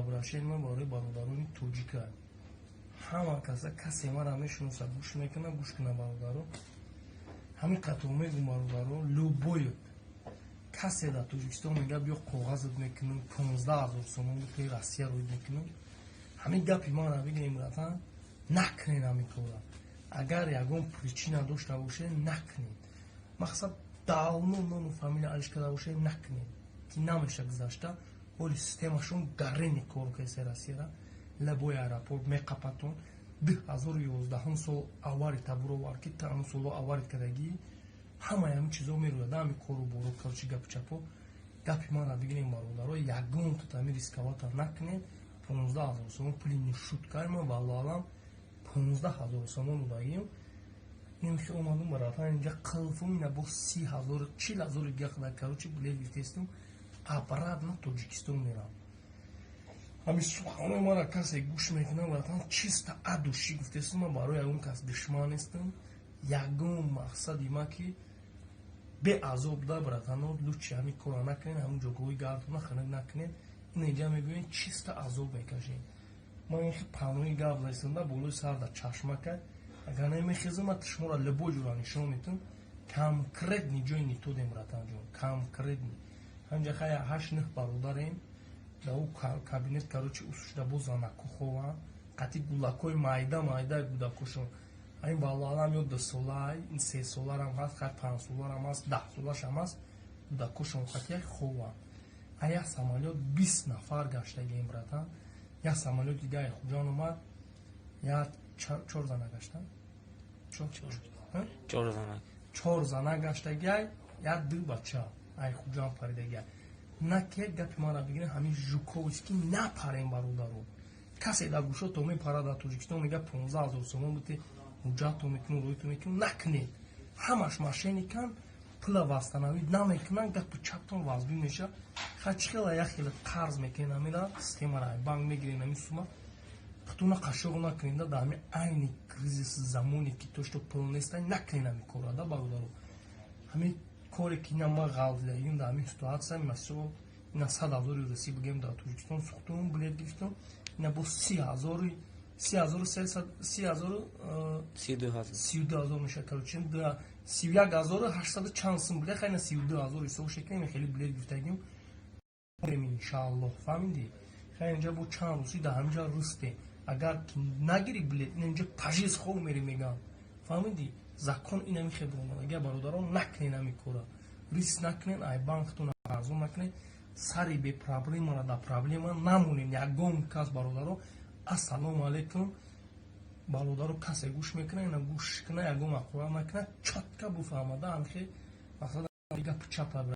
Обращение ман барои бародарони тоҷика, ҳама каса, касе мара мешиноса, гӯш мекуна, гӯш куна, бародаро. Ҳамин қатор мегум, бародаро: любой касе дар Тоҷикистон мега, биё, коғазат мекунам, 15 000 сомон битои, Россия рӯй мекунам, ҳамин гапи мара бигирем, братан, накунед ҳамин кора. Агар ягон причина дошта бошед, накунед. Мақсад, давно ному фамилия алиш карда бошед, накунед, ки намеша гузашта. Ҳоли системашон гарени кор касе Россияра любой аэропорт меқапатон. 2011-ум сол авари табуровар, ки ҳамун соло аварит кардагӣ, ҳамаи ҳамин чизо мерӯяд, ҳами кору боро. Короче, гапи чапо, гапи мара бигирем, бародаро, ягон тутами рисковать накунед. 15 000 сомон пули не шутка. Ман, валлоалам, 15 000 сомон додагим. Немхи омадум, братан, инҷа қилфум, ина бо 30 000, 40 000 гахда. Короче, билет гирифтестум, обратно Тоҷикистон мерам. Ҳамин суханои мара касе гӯш мекунам, братан, чисто от души гуфтестум. Ман барои ягон кас душман нестам. Ягон мақсади ма ки беазоб да, братано, лучше ҳамин кора накунед, ҳамин ҷогоҳи гардона ханак накунед. Ин инҷа мегӯем, чисто азоб мекашед. Ман ин панои гап застам да болои сар да чашмака. Агар намехезам, ман шуморо любой ҷура нишон метам. Конкретный ҷои нитодем, братанҷон, конкретный. Ҳамҷа хая ҳашт нӯҳ бародарем да ӯ кабинет. Короче, усушда бо занаку хованд, қати гулакҳои майда майда гудакошон. Ҳамин, валлоалам, ё 2 солай, ин 3 соларам ҳаст, хай, 5 соларам ҳаст, 10 солашам ҳаст, гудакошон қати хованд. А як самолёт 20 нафар гаштагием, братан. Як самолёти дигаи Хуҷан омад, як чор зана гаштан. Чор занак. Чор зана гаштагиай, як ду бача ай Хуҷан паридагиай. На ки гапи мара бигирем, ҳамин Жуковский напарем, бародаро. Касе дар гӯшото мепара дар Тоҷикистон, мега, 15 000 сомон бите, ҳуҷҷатто мекунам, рӯйто мекунам, накунед. Ҳамаш мошенникан, пула восстановить намекунан. Гапи чаптон вазбин меша. Ха, чӣ хела як хела қарз мекунед, ҳамира системара банк мегиред, ҳамин сума путуна қашоқ накунед. Да ҳамин айни кризис замоне ки то что пул неста, накунед ҳамин кора да, бародаро. Ҳамин коре ки ина ма ғалдидаем дар ҳамин ситуация, масо ина 100 000-и русӣ бигем, дар Тоҷикистон сухтум, билет гирифтум, ина бо 30 000-и, 30 000-у 300, 30 000-у 32 000. 32 000 мешавад. Короче, 31 800 чанд сум билет, хайна 32 000 ҳисоб шекунем. Хеле билет гирифтагим, иншааллоҳ, фаҳмидӣ? Хай, инҷа бо чанд рӯзи дар ҳаминҷа русте. Агар ки нагири билет, ина инҷа пажиз хоб мери, мегам, фаҳмидӣ? Закон инами хел омадагия, бародарон, накунед ҳамин кора, риск накунед, ай банктона қарзон накунед, сари бепроблемара дар проблема намонед ягон кас. Бародаро, ассалому алайкум, бародаро. Касе гӯш мекуна, ина гӯш куна, ягон ақура накуна, чётко буфаҳмада. Ҳамхе мақсад гапи чапа.